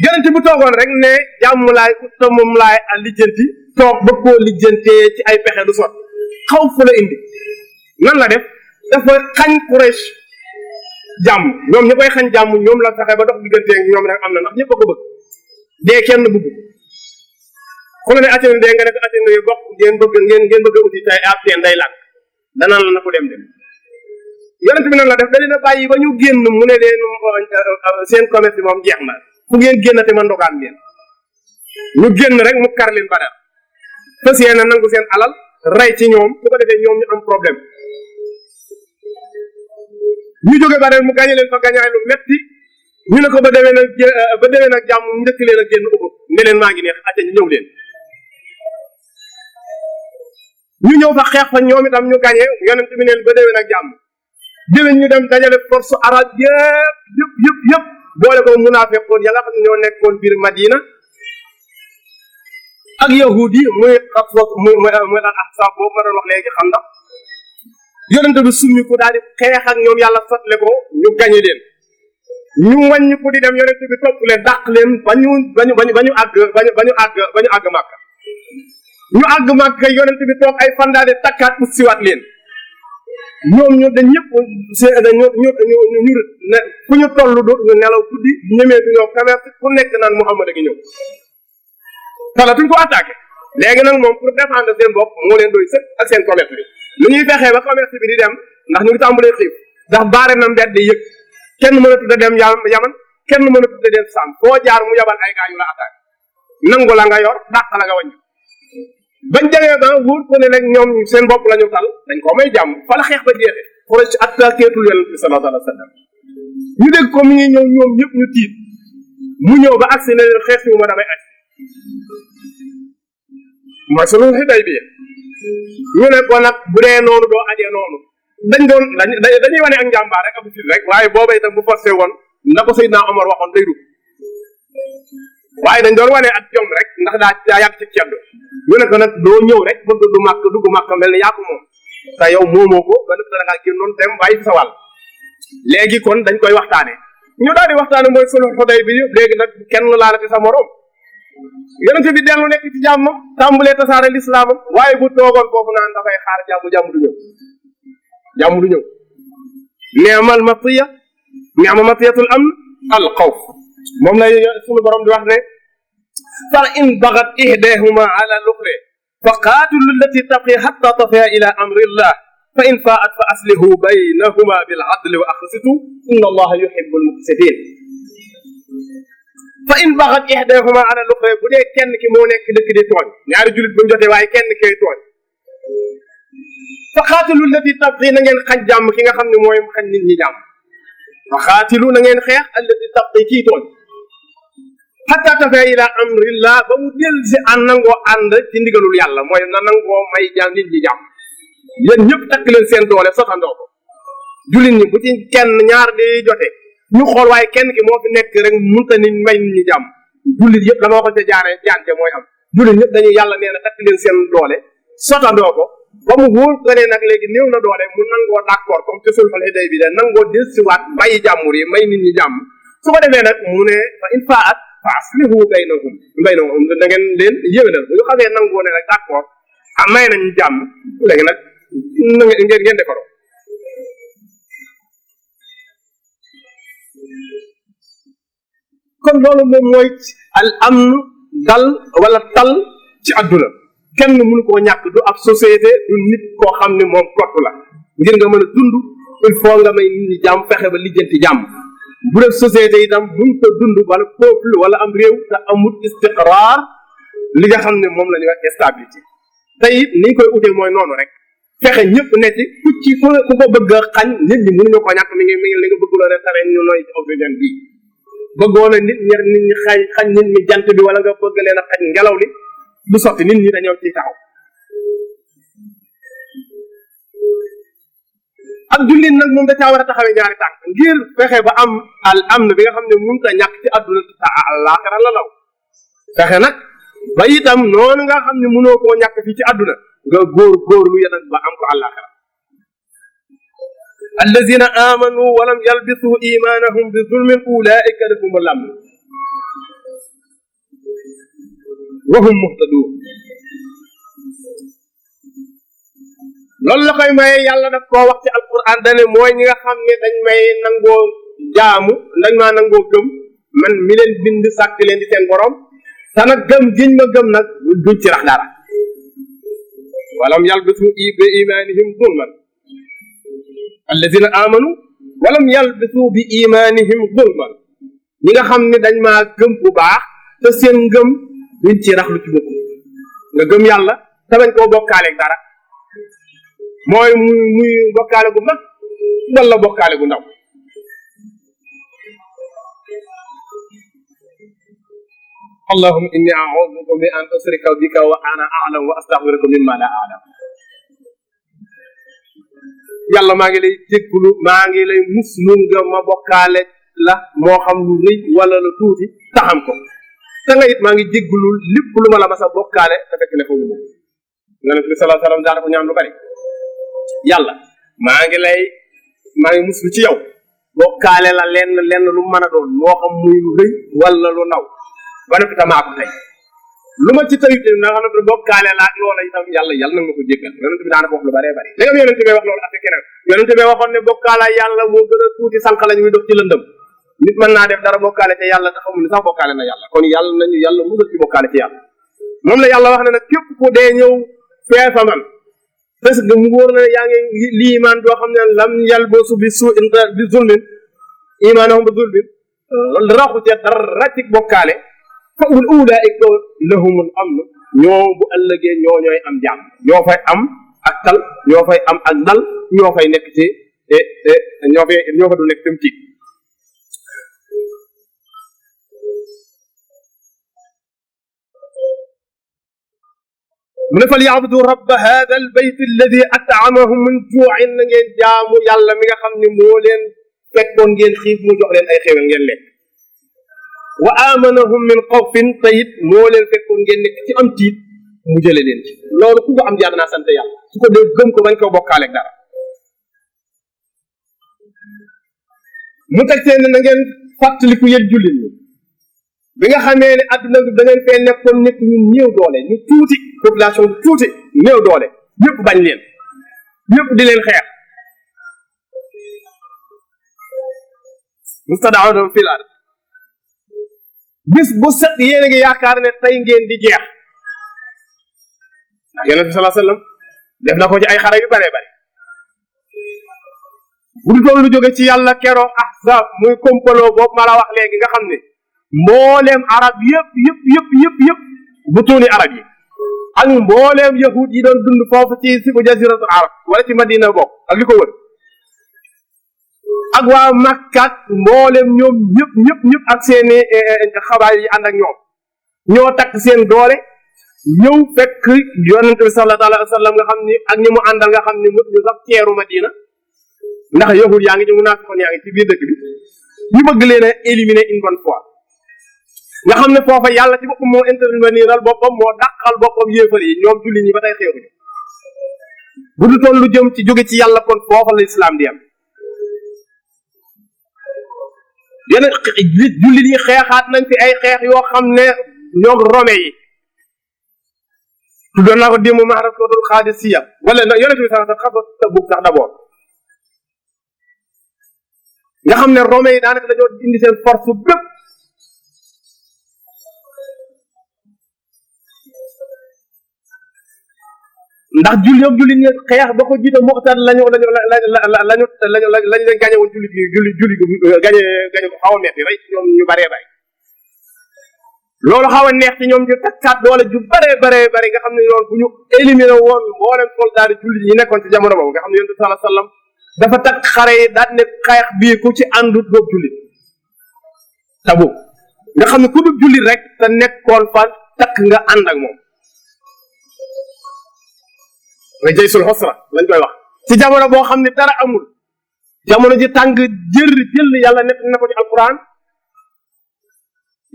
jënanti bu toogoon rek ne jàmm laay te moom laay a lijjanti toog ba koo lijjantee ci ay pexe du sot xaw fu la indi nan la def dafa xañ Quraysh jàmm ñoom ñi koy xañ jàmm ñoom la fexe ba dox diggantee ñoom rek am na ndax ñëpp a ko bëgg dee kenn bëgg ku la ne atténe dee nga ne ko atténe yi bokk ngeen bëgg uti tay ab teen day làkk danaan la na ko dem yonent bi nan la def da leen a bàyyi ba ñu génn mu ne leen seen commerce bi moom jeex na fu ngeen génnate ma ndogaan leen ñu génn rek mu kar leen Badar fas yéene nangu seen alal rey ci ñoom su ko defee ñoom ñu am problème ñu jóge Badar mu gañe leen fa gañaay lu metti ñu ne ko ba demee nag jàmm mu njëkk leen a génn Uhud ne leen maa ngi neex acca ñu ñëw leen ñu ñëw fa xeex fa ñoom itam ñu gañe yonent bi neen ba déwén ak jàmm déwén ñu dem dajale force arabe yëpp boole ko munaafiqoon ya nga xam ne ñoo nekkoon biir Madina ak yahudi muy xaswat muy al ahsaab boobu ma doon wax léegi xam ndax yonent bi summi ko daal di xeex ak ñoom yàlla sotle ko ñu gañe leen ñu wàññi ko di dem yonent bi topp leen dàq leen ba ñu àgg Makka ñu àgg Makka yonent bi toog ay fan daal di takkaat ut siwaat leen ñoom ñu dañ ñëpp ñu ne fu ñu toll dootuñu nelaw guddi ñemeetu ñoo commerce ku nekk naan Muhammad a ngi ñëw talatuñ ko attaqué léegi nag moom pour défendre seen bopp moo leen doy sëkk ak seen commerce bi lu ñuy fexee ba commerce bi di dem ndax ñu ngi tàmbalee xiif ndax baare na mbedd yëg kenn mënatut a dem Yaman kenn mënatut a dem Saam foo jaar mu yabal ay gaa yu la attaqué nangu la nga yor dàq la nga wàññi bañ demee ba wóor ko ne nag ñoom seen bopp la ñu tal dañ koo may jàmm fa la xeex ba jeexee Quraysh attaqueetul yonent bi sallallahu alayhi wa sallam ñu dégg ko mi ngi ñëw ñoom ñëpp ñu tiit mu ñëw ba agsi ne leen xeex si ma damay agsi mooy sunu xiday bi ñu ne ko nag bu dee noonu doo ajee noonu dañuy wane ak njàmbaar rek abu fit rek waaye booba itam bu forcé woon na ko Seydina Omar waxoon day dugg waaye dañ doon wane ak jom rek ndax daa yàgg ci ceddo ñu ne ko nag doo ñëw rek bëgg du màkk dugg màkk mel ne yaa ko moom te yow moomoo ko ba nëpp da ngaa génnoon dem bàyyi fi sa wàll léegi kon dañ koy waxtaane ñu daal di waxtaane mooy sulhul Hudaybiya léegi nag kenn laalati sa morom yonente bi dellu nekk ci jàmm tàmbalee tasaare lislaamam waaye bu toogoon foofu naan dafay xaar jàmm du ñëw neemal matiya neema matiyatul amn al xawf moom la suñu borom di wax ne fa in bagat ihdahuma ala luxre fa qaatilu allati tabqi hatta tafiya ila amrillah fa in faat fa aslihu baynahuma bil adli wa aqsitu inna allaha yuhibbu al muqsitin fa in bagat ihdahuma ala luxre bu dee kenn ki moo nekk dëkk di tooñ ñaari julit buñ jotee waaye kenn kay tooñ fa qaatilu allati tabqi na ngeen xañ jàmm ki nga xam ne mooy xañ nit ñi jàmm fa qaatilu na ngeen xeex allati tabqi kii tooñ hatta tafiya ila amrillah ba mu del si nangoo ànd ci ndigalul yàlla mooy na nangoo may jàmm nit ñi jàmm yéen ñëpp takk leen seen doole sotandoo ko jullit ñi bu ci kenn ñaar di jote ñu xool waaye kenn ki moo fi nekk rek munta ni may nit ñi jàmm jullit yëpp la ma waxoon ca jaante mooy am jullit ñëpp dañuy yàlla nee na takk leen seen doole sotandoo ko ba mu wóor ko ne nag léegi néew na doole mu nangoo d'accord comme ci sulhul Hudaybiya nangoo dellusiwaat bàyyi jàmbur yi may nit ñi jàmm su ko defee nag mu ne fa in faat fa aslihu baynahum da ngeen leen yéwénal bu ñu xamee nangoo ne nag d'accord may nañ jàmm léegi nag ngeen defaroo kon loolu moom mooy al amn dal wala tal ci àdduna kenn mënu koo ñàkk du ab société du nit koo xam ne moom kott la ngir nga mën a dund il faut nga may nit ñi jàmm fexe ba lijjanti jàmm bu def société itam buñ ko dund wala peuple wala am réew te amul istiqraar li nga xam ne moom la ñuy wax stabilité te it ni ñu koy utee mooy noonu rek fexe ñëpp ne ci ku ko bëgg a xañ nit ñi mënuñu ko ñàkk mi ngi li nga bëgg loo ne tare ñu nooy ci oxygène bii bëggoon a nit ñi xañ nit ñi jant bi wala nga bëgg leen a xañ ngelaw li du sotti nit ñi dañoo ciy taxaw ak jullit nag moom da caa war a taxawee ñaari tànk ngir fexe ba am al amn bi nga xam ne mënut a ñàkk ci àdduna te àllaaxira la law fexe nag ba itam noonu nga xam ne mënoo koo ñàkk fii ci àdduna nga góorlu ya nag ba am ko àllaaxira allazina amanu walam yalbisu imanahum bi zulmin ulaika lahumul amn wa hum muhtadun loolu la koy maye yàlla daf koo wax ci alquran dane mooy ñi nga xam ne dañ may nangoo jaamu dañ maa nangoo gëm man mi leen bind sàkk leen di seen borom te nag gëm giñ ma gëm nag duñ ci rax dara walam yalbisu bi imanihim zulman alladina amanu walam yalbisu bi imanihim zulman ñi nga xam ne dañ maa gëm bu baax te seen ngëm duñ ci rax lu ci bokk nga gëm yàlla te bañ koo bokkaaleeg dara mooy muy bokkaale gu mag wala bokkaale gu ndaw allahumma inni a'udhuka min an ushrika bika wa ana a'lam wa astaghfiruka mimma la a'lam yàlla maa ngi lay jéggulu maa ngi lay muslu nga ma bokkaale la moo xam lu rëy wala lu tuuti taxam ko te nga it maa ngi jéggulu lépp lu ma la masa bokkaale te fekk ne foofu moom yonent bi sallallahu alayhi wasallam daana ko ñaan lu bari yàlla maa ngi muslu ci yow bokkaale la lenn lu mën a doon moo xam muy lu rëy wala lu ndaw ba noppi tamaa ko tey lu ma ci tayut na nga xam ne bokkaale la ak loola itam yàlla na nga ko jéggal yonent bi daana ko wax lu bëree bëri léegi yonent bi wax loolu ak keneen yonent bi waxoon ne bokkaala yàlla moo gën a tuuti sànq la ñuy dox ci lëndëm nit mën naa def dara bokkaale te yàlla te xamul ni sax bokkaale na yàlla kon yàlla musal ci bokkaale ci yàlla moom la yàlla wax ne nag képp ku dee ñëw feefa man parce que mu wóor na yaa ngi lii imaan doo xam ne lam yàll boo su bi zulmin imaanahum bi zulmin loolu raxu ca dara ci bokkaale fa ulaa'ika lahumul amn ñoo bu ëllëgee ñooy am jàmm ñoo fay am ak tal ñoo fay am ak dal ñoo fay nekk ci ñoo fa du nekk tam tiit mu ne fal ya'budu rabba hadha al bayt alladhi at'amahum min ju'in na ngeen jaamu yàlla mi nga xam ne moo leen fekkoon ngeen xiif mu jox leen ay xéewal ngeen lekk wa amanahum min xawfin tayit moo leen fekkoon ngeen nekk ci am tiit mu jële leen ci loolu ku ko am jaar naa sant yàlla su ko dee gëm ko bañ ko bokkaaleeg dara mu teg seen na ngeen fàttaliku yéen jullit ñi bi nga xamee ne adduna bi da ngeen fee nekkoon nekk ñu néew doole ñu tuuti population bu tuuti néew doole ñëpp bañ leen ñëpp di leen xeex mustada'afuna fil ard bis bu set yéen a ngi yaakaar ne tey ngeen di jeex ndax yonent bi sallallahu alayhi wasallam def na ko ci ay xare yu bare bare bu du doon lu jóge ci yàlla keroog ahzab muy kompaloo boobu ma la wax léegi nga xam ne mbooleem arab yëpp bu tuuni arab yi ak mbooleem yahud yi doon dund foofu ci si bu jaziratul arab wala ci madina bokk ak li ko wër ak waa Makka mbooleem ñoom ñëpp ak seeni xabaar yi ànd ak ñoom ñoo takk seen doole ñëw fekk yonent bi sallallahu alayhi wa sallam nga xam ni ak ñi mu àndal nga xam ni mut ñu sax ceeru Madina ndax yahud yaa ngi ci munaafiqoon yaa ngi ci biir dëkk bi ñu bëgg leen a éliminer une bonne fois nga xam ne foofa yàlla ci boppam moo intervenir boppam moo dàqal boppam yéefar yi ñoom julli ñi ba tey xeexuñu bu du toon lu jëm ci jóge ci yàlla kon foofa la islam di am yeneen jullit yi xeexaat nañ fi ay xeex yoo xam ne ñoo rome yi tuddoon naa ko démb mahrakatul Qadisiyya wala yonent bi sax xaswat Tabuk sax d'abord nga xam ne rome yi daanaka dañoo indi seen force bépp ndax jullit ñi xeex ba ko jiite Muqtad lañu gañe woon jullit gañe ko xaw a metti rey ñoom ñu baree bari loolu xaw a neex ci ñoom ñu takkaat doole ju baree bari nga xam ne loolu bu ñu éliminé woon mboolem soldat yi jullit ñi nekkoon ci jamono boobu nga xam ne yonent bi sallallahu alayhi wasallam dafa takk xare yi daal ne xeex bii ku ci àndut doob jullit Tabuk nga xam ne ku dul jullit rek te nekkoon fa takk nga ànd ak moom nga jaysul xosra lañ koy wax ci jamono boo xam ne dara amul jamono ji tàng jël yàlla nekk na ko ci alquran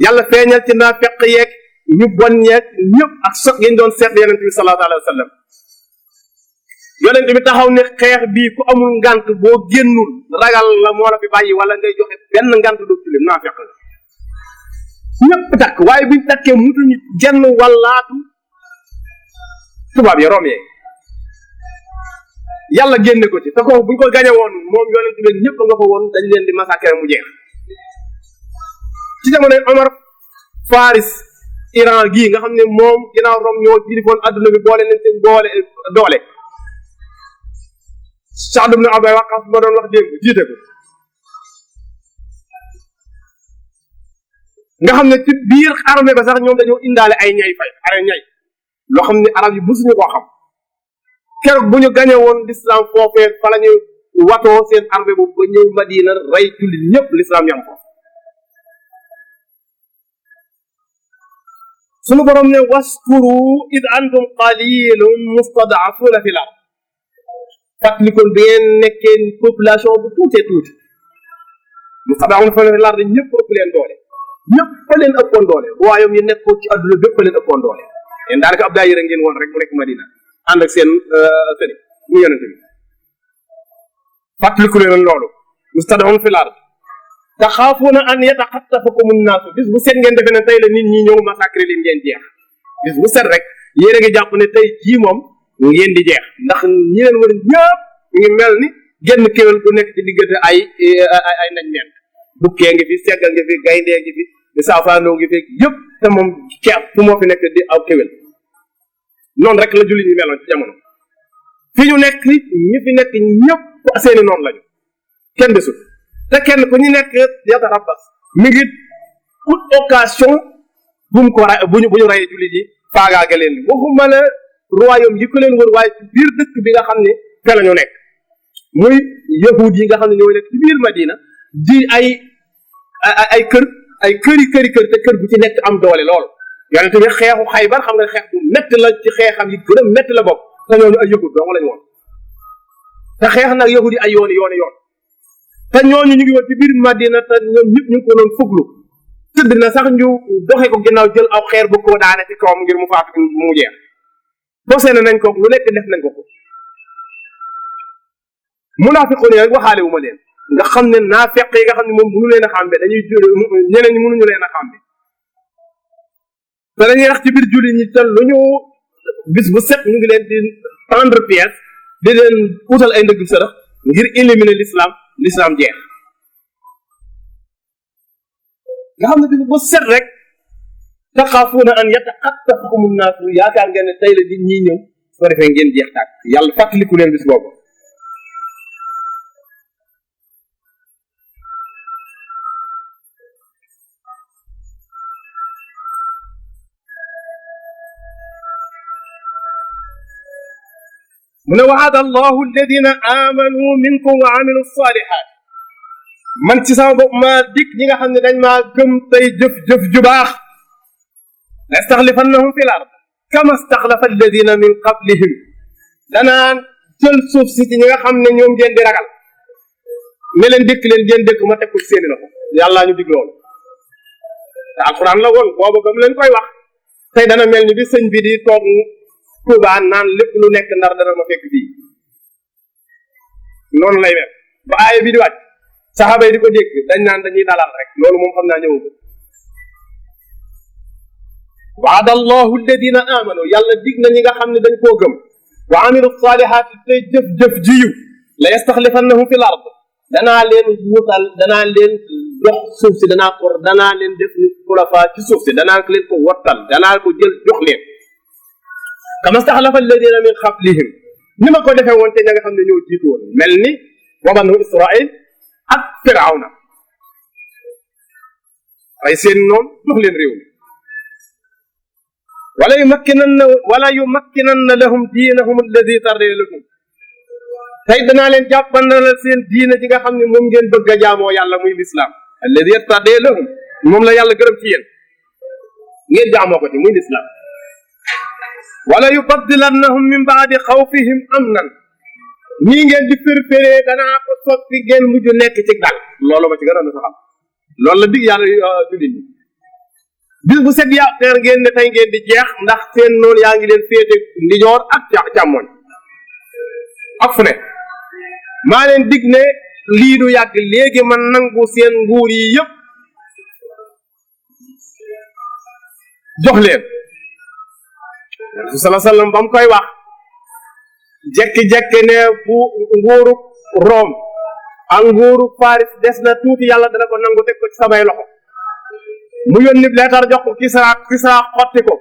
yàlla feeñal ci naafeq yeeg ñu bon ñeeg ñëpp ak sot yañ doon seet yonent bi sallallahu alayhi wa sallam yonent bi taxaw ne xeex bii ku amul ngant boo génnul ragal la moo la fi bàyyi wala ngay joxe benn ngant doo ci lim naafeq la ñëpp takk waaye buñ takkee mutuñu jenn wallaatu tubaab yi Room yee yàlla génne ko ci te ko buñ ko gañe woon moom yonent bi ñëpp nga ko woon dañ leen di massacrer mu jeex ci jamono Omar Faris Iran gii nga xam ne moom ginnaaw Rome ñoo jilifoon adduna bi boole leen seen doole Saad ibn Abi Waqqas ma doon wax démb jiite ko nga xam ne ci biir armée ba sax ñoom dañoo indaale ay ñay fay ay ñay loo xam ne arab yi mësuñu koo xam keroog bu ñu gañe woon l'islam foofee fa la ñu watoo seen armée boobu ba ñëw Madina rey jullit ñëpp l'islam yam ko sunu borom ne waskuru id antum qalilun mustad'afuna fil ard fàttalikoon bi ngeen nekkee population bu tuutee tuuti mustad'afuna fil ard ñëpp ëpp leen doole ñëpp fa leen ëppoon doole royaume yi nekkoon ci adduna bépp fa leen ëppoon doole yéen daanaka ab daayira ngeen woon rek mu nekk Madina ànd ak seen sëriñ mu yonente bi fàttaliku leen loolu mustad'afuna fil ard taxaafuuna an yataxattafakum an-naas bis bu set ngeen defe ne tey la nit ñi ñëw massacre leen ngeen jeex bis bu set rek yéen a ngi jàpp ne tey jii moom ngeen di jeex ndax ñi leen war ñëpp ngi mel ni genn kéwél ku nekk ci diggante ay nañ ment bukkee ngi fi seggal ngi fi gayndee ngi fi di saafaandoo ngi fi yëpp te moom ceeb fu moo fi nekk di aw kéwél noonu rek la jullit ñi meloon ci jamono fi ñu nekk ñi fi nekk ñëpp seeni noonu lañu kenn desul te kenn ku ñu nekk yatarabas mi ngi ut occasion bu mu ko ra bu ñu rayee jullit yi faagaaga leen waxuma la royaume yi ko leen wër waaye ci biir dëkk bi nga xam ne fe la ñu nekk muy yahud yi nga xam ne ñoo nekk ci biir Madina di ay kër te kër bu ci nekk am doole lool yonente bi xeexu Xaybar xam nga xeex bu métti la ci xeexam yi gën a métti la bopp te ñooñu ay yahud dong lañu woon te xeex nag yahud yi ay yoon te ñooñu ñu ngi woon ci biir Madina te ñoom ñëpp ñu ngi ko doon fuglu tëdd na sax ñu doxe ko ginnaaw jël aw xeer bu ko daane ci kawam ngir mu faatu mu jeex posé nañ ko lu nekk def nañ ko ko munaafiqoon yi rek waxaale wu ma leen nga xam ne naafeq yi nga xam ne moom mënu leen a xàmbe dañuy ñeneen ñi mënuñu leen a xàmbe te dañuy wax ci biir julli ñi te lu ñu bis bu set ñu ngi leen di tendre pièce di leen utal ay ndëgg sërëx ngir éliminer l'islam jeex nga xam ne bis bu set rek taxaafuuna an yataxattafakum nnaas yaakaar ngeen ne tey la di ñiy ñëw su ko defee ngeen jeex tàkk yàlla fàttaliku leen bis boobu mu ne wa'ada allahu alladina amanu minkum wa amilu salihat man ci sama bopp maa dig ñi nga xam ne dañ maa gëm tey jëf ju baax la yastaxlifannahum fi l ard kama staxlafa alladina min qablihim danaan jël suuf si ci ñi nga xam ne ñoom ngeen di ragal ne leen dëkk leen ngeen dëkk ma teg ko seeni loxo yàllaa ñu dig loolu te alquran la woon boobu ba mu leen koy wax tey dana mel ni bi sëñ bi di toog Tuubaa naan lépp lu nekk ndar dana ma fekk fii noonu lay mel ba aaya bi di wàcc saxaaba yi di ko dégg dañ naan dañuy dalal rek loolu moom xam naa ñëwagul waada allahu alladina amanu yàlla dig na ñi nga xam ne dañ koo gëm wa amilu salihaati tey jëf jiyu la yastaxlifannahum fi l ard danaa leen wutal danaa leen jox suuf si danaa leen def ni xulafa ci suuf si danaa leen ko wottal danaa ko jël jox leen kama staxlafa alladina min qablihim ni ma ko defee woon te ña nga xam ne ñoo jiitu woon mel ni wa banu Israil ak Firawna ay seen noonu jox leen réew mi wala yumakkinanna lahum diinahum alladi tardiya lahum tey danaa leen jàppandalal seen diina ji nga xam ne moom ngeen bëgg a jaamoo yàlla muy lislaam alladi tardiya lahum moom la yàlla gërëm ci yéen ngeen jaamoo ko ci muy lislaam wala yubaddilannahum min baadi xawfihim amnan ñii ngeen di firfiree danaa ko soppi ngeen mujj nekk ci dal loolu ma ci gën a na saxam loolu la dig yàlla jullit ñi bis bu set yaakaar ngeen ne tey ngeen di jeex ndax seen noonu yaa ngi leen féete ndijoor ak càmmoñ ak fu ne maa leen dig ne lii du yàgg léegi man nangu seen nguur yi yëpp jox leen sallallahu alayhi wasallam ba mu koy wax jekki-jekki ne bu nguuru Rome ak nguuru Paris des na tuuti yàlla dana ko nangu teg ko ci samay loxo mu yónni leetar jox ko Kisra xotti ko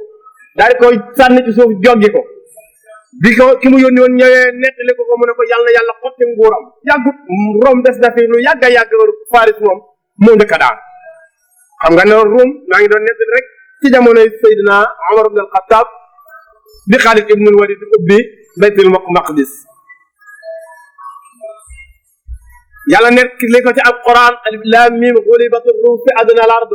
daal di koy sànni ci suuf joggi ko bi ko ki mu yónni woon ñëwee nettali ko mu ne ko yàlla xotti nguuram yàggut Rome des na fi lu yàgg a yàgg Paris moom moo njëkk a daan xam nga ne Rome maa ngi doon nettali rek ci jamonoy Seydina Omar ibn al-Khattab bi Xaalid ibnul Walid ubbi baytul maqdis yàlla nekk li ko ci alquran alif lam mim ghulibatir rum fi adna al ard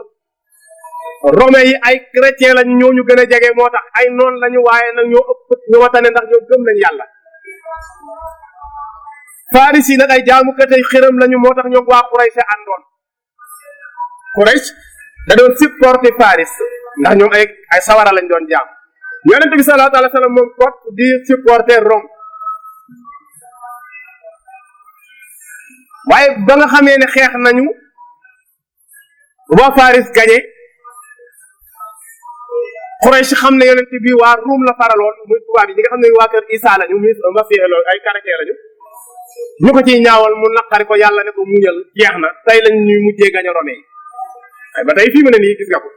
romain yi ay chrétien lañ ñoo ñu gën a jege moo tax ay noon lañu waaye nag ñoo ëpp ñoo tane ndax ñoo gëm nañ yàlla faris yi nag ay jaamukatay xiram lañu moo tax ñoo waa Quraysh àndoon Quraysh da doon supporté faris ndax ñoom ay sawara lañ doon jaam yonente bi sallallahu alayhi wa sallam moom kot di supporter Rome waaye ba nga xamee ne xeex nañu waa Faris gañe Quraysh xam ne yonente bi waa Rome la faraloon muy tubaab yi ñi nga xam ne waa kër Isa lañu muy Masiix ay chrétien lañu ñu ko ciy ñaawal mu naqari ko yàlla ne ko muñal jeex na tey lañ ñuy mujjee gañe Rome yi ay ba tey fii mu ne nii gis nga ko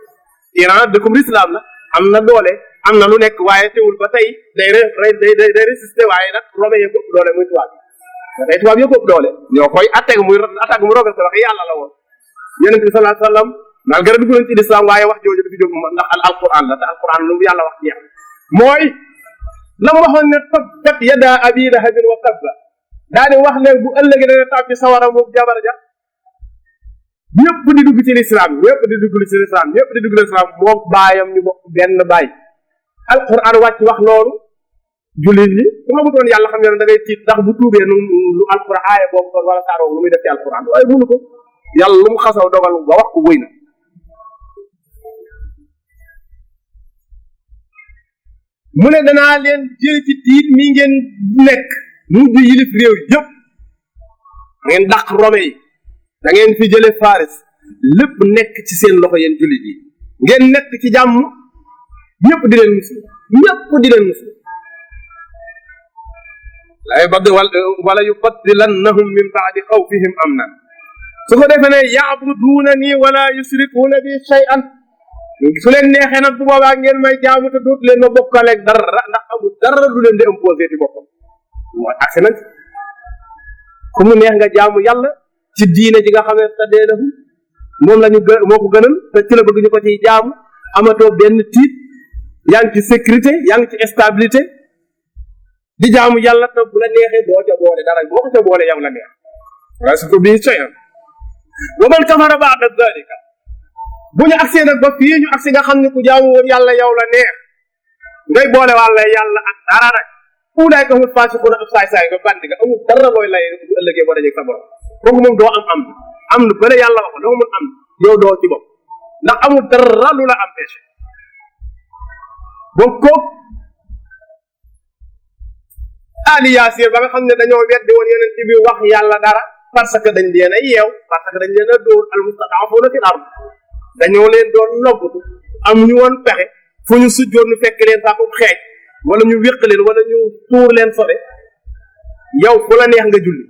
Iran dëkkum l'islam la am na doole am na lu nekk waaye teewul ba tey day résister waaye nag Rome yi ko ëpp doole muy tubaab yi ba tey tubaab yi ko ëpp doole ñoo koy attaque mu rogal sa wax yàlla la woon yonent bi sallallahu alayhi wa sallam malgré dugg nañ ci l'islam waaye wax jooju du fi jóg ndax alquran la te alquran lu yàlla wax jeex mooy la mu waxoon ne tabbat yadaa abii lahabin wa tabba daa di wax ne bu ëllëgee dana tàbbi sawara moom jabar ja ñëpp di dugg ci l'islam ñëpp di dugg ci l'islam ñëpp di dugg ci l'islam moom baayam ñu bokk benn baay alquran wàcc wax loolu jullit yi ku xamutoon yàlla xam ne da ngay tiit ndax bu tuubee lu alquran aaya boobu kon wala saaroo lu muy def ci alquran waaye mënu ko yàlla lu mu xasaw dogal ba wax ko wëy na mu ne danaa leen jël ci tiit mi ngeen nekk mujj yilif réew yëpp ngeen dàq Rome yi da ngeen fi jële Faris lépp nekk ci seen loxo yéen jullit yi ngeen nekk ci jàmm ñëpp di leen musul lay badd wala yubaddilannahum min baadi xawfihim amna su ko defee ne yaabuduuna nii wala yusrikuuna bi shay'an su leen neexee nag bu boobaa ngeen may jaamu te dootu leen ma bokkaleeg dara ndax amul dara lu leen di imposé ci boppam mooy accès nag ku mu neex nga jaamu yàlla ci diine ji nga xam ne te dee dafu moom la ñu moo ko gënal te ci la bëgg ñu ko ciy jaamu amatoo benn tiit yaa ngi ci sécurité yaa ngi ci stabilité di jaamu yàlla te bu la neexee doo ca boole dara boo ko ca boole yow la neex waaye su ko bii soyan wa man kafara ba'da dhalika bu ñu agsee nag ba fii ñu agsi nga xam ne ku jaamu woon yàlla yow la neex ngay boole wàlla yàlla ak dara rek ulaa'ika humul faasiquuna ab saay-saay nga bandi nga amul dara looy lay bu ëllëgee boo dajee sa borom kooku moom doo am lu bële yàlla wax doo mun am yow doo ci bopp ndax amul dara lu la empêché donc kooku Ali Yaasir ba nga xam ne dañoo weddi woon yonent bi wax yàlla dara parce que dañ leen a yeew parce que dañ leen a dóor al mustad'afuuna fil ard dañoo leen doon noggatu am ñu woon pexe fu ñu sujjoon ñu fekk leen saako xeej wala ñu wéq leen wala ñu tuur leen sobe yow fu la neex nga julli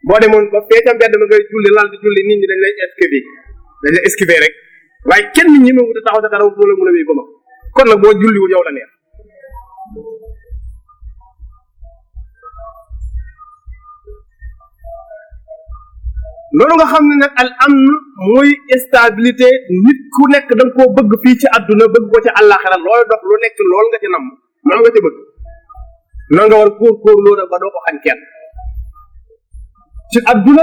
boo demoon ba fee ca mbedd ma ngay julli lal di julli nit ñi dañ lay esquiver rek waaye kenn nit ñi ma wut a taxaw sa kanam fu la mun a wéy ba ma kon nag boo julliwul yow la neex loolu nga xam ne nag al amn muy stabilité nit ku nekk da nga koo bëgg fii ci àdduna bëgg ko ci àllaaxira looy dox lu nekk lool nga ci namm moom nga ci bëgg loolu nga war góor-góorloo nag ba doo ko xañ kenn ci àdduna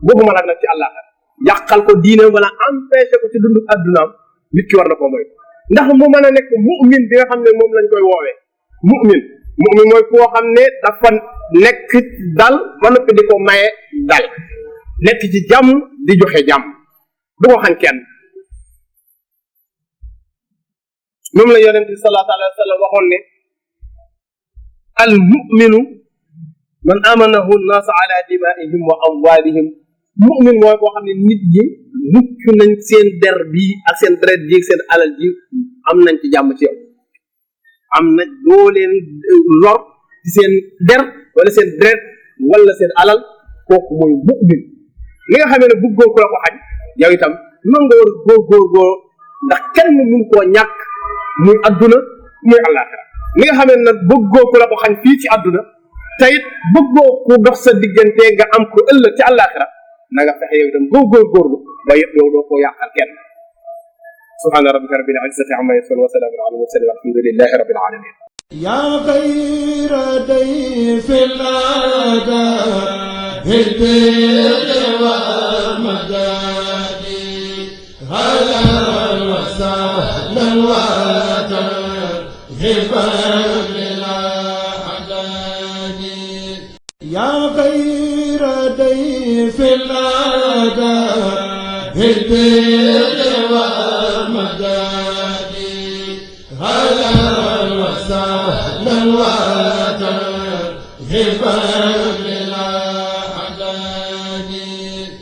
bokkuma nag ci àllaaxira yàqal ko diine wala empêché ko ci dundu àddunaam nit ki war na koo moy ndax mu mën a nekk mu'min bi nga xam ne moom lañ koy woowee mu'min mooy koo xam ne dafa nekk dal ba noppi di ko maye dal nekk ci jàmm di joxe jàmm du ko xañ kenn moom la yonent bi sallallahu alayhi wa sallam waxoon ne al mu'minu man amanahu an-nas ala dimaa'ihim wa amwalihim mu'min mooy koo xam ne nit ñi mucc nañ seen der bi ak seen deret ji ak seen alal ji am nañ ci jàmm ci yow am na doo leen lor ci seen der wala seen deret wala seen alal kooku mooy mu'min li nga xamee ne bëggoo ko la ko xañ yow itam noonu nga war góor ndax kenn mun koo ñàkk muy adduna muy àllaaxira li nga xamee ne nag bëggoo ko la ko xañ fii ci adduna te it bëggoo ku dox sa diggante nga am ko ëllëg ci àllaaxira na nga fexe yow itam góorgóorlu ba yow doo koo yàqal kenn subhaana rabbika rabbil izzati amma yasifuun wa salaamun alal mursaliin walhamdulillahi rabbil aalamiin yaa xayra dayfin ataa بالبر والمداد هلا وسهلا وترحبا للأعداد يا خير ضيف الأعداء بالبر والمداد هلا وسهلا وترحبا